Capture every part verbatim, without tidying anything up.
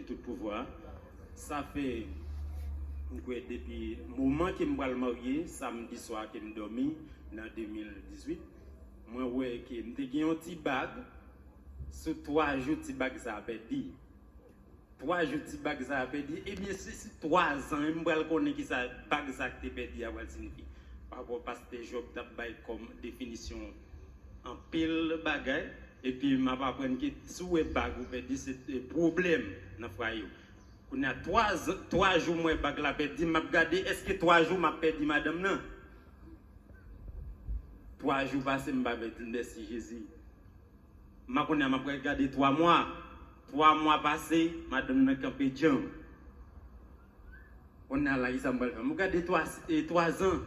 tout pouvwa. Sa fè, m kwè, depi moman ke m pral marye, samdi swa ke m dòmi nan de mil dizuit, mwen wè ke m te gen yon ti bag, sou twa jou ti bag sa a pèdi. Twa jou ti bag sa a pèdi, ebyen, si, si twa zan, m pral konnen kisa bag sa k te pèdi a pral siyifi. Parapò pastè Jòb t ap bay kòm definisyon anpil bagay, epi m ap aprann ke si w wè bag ou pèdi, se, e, pwoblèm nan fwaye w. Kounye a, twa zan, twa jou m wè bag la pèdi, m ap gade èske twa jou m ap pèdi madanm nan. Twa jou pase, m pa pèdi l, mèsi Jezi. M a kounye a, m ap gade twa mwa. Twa mwa pase, madanm nan kanpe djanm. Kounye a la, kisa m pral fè? M gade twa, e, twa zan.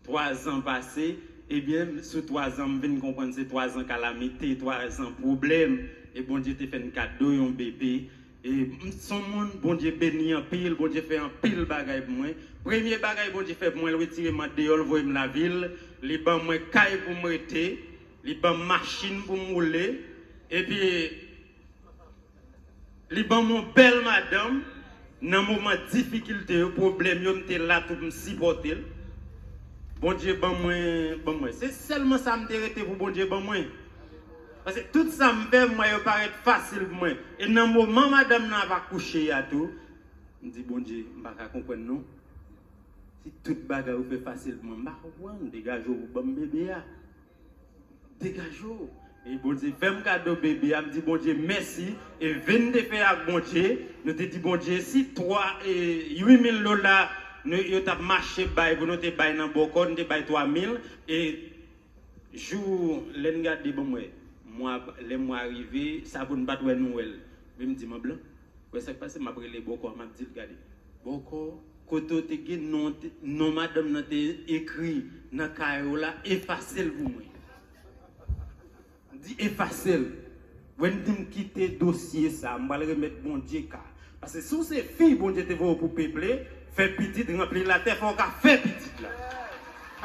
Twa zan pase, ebyen, sou twa zan, m vin konprann se twa zan kalamite, twa zan pwoblèm. E Bondye te fè n kado yon bebe. E m se yon moun, Bondye beni anpil, Bondye fè anpil bagay pou mwen. Premye bagay Bondye fè pou mwen, l retire m andeyò, l voye m lavil, li ban mwen kay pou m rete, li ban m machin pou m woule, epi li ban m yon bèl madanm. Nan moman difikilte yo, pwoblèm yo, m te la tou pou m sipòte l. Bondye ban mwen, ban mwen. Se sèlman sa m te rete pou Bondye ban mwen. Paske tout sa m fè, m wè yo parèt fasil pou mwen. E nan moman madanm nan ap akouche a tou, m di, Bondye, m pa ka konprann non. Si tout bagay ou fè fasil pou mwen, m pa konprann. Degaje w pou ban m bebe a. Degaje w. E Bondye fè m kado bebe a, m di Bondye mèsi. E vin te fè ak Bondye, nou te di Bondye, si twa, e, uit mil dola, nou, yo t ap mache bay pou nou te bay nan bòkò, nou te bay twa mil. E jou, lè n gade, bon, mwen, mwa, lè mwa rive, sa pou n pa t wè nou wè l. Men m di, man blan, wè sa k pase, m ap rele bòkò a, m ap di l, gade, bòkò, kote w te gen non, te- non madanm nan te ekri nan kaye w la, efase l pou mwen. M di, efase l. Wè, m di, m kite dosye sa, m pral remèt Bondye ka. Paske si w se fi Bondye te voye w pou peple, fè pitit, ranpli latè, fò w ka fè pitit la.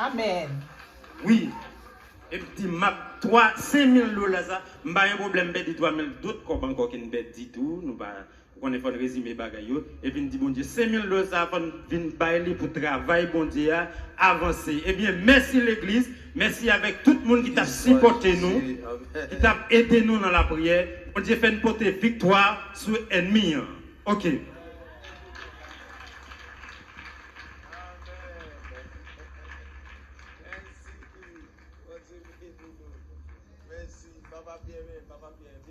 Amèn. Wi. E m di, m ap twa, senk mil dola sa, m pa gen pwoblèm pèdi twa mil, dòt kòb ankò ke n pèdi tou, nou pa, ou konnen fò n rezime bagay yo. Epi n di Bondye, senk mil dola sa, fò n vin bay li pou travay Bondye a avanse. Ebyen, mèsi legliz, mèsi avèk tout moun ki t ap sipòte nou, ki t ap ede nou nan lapriyè. Bondye fè n pote viktwa sou ènmi an. Oke.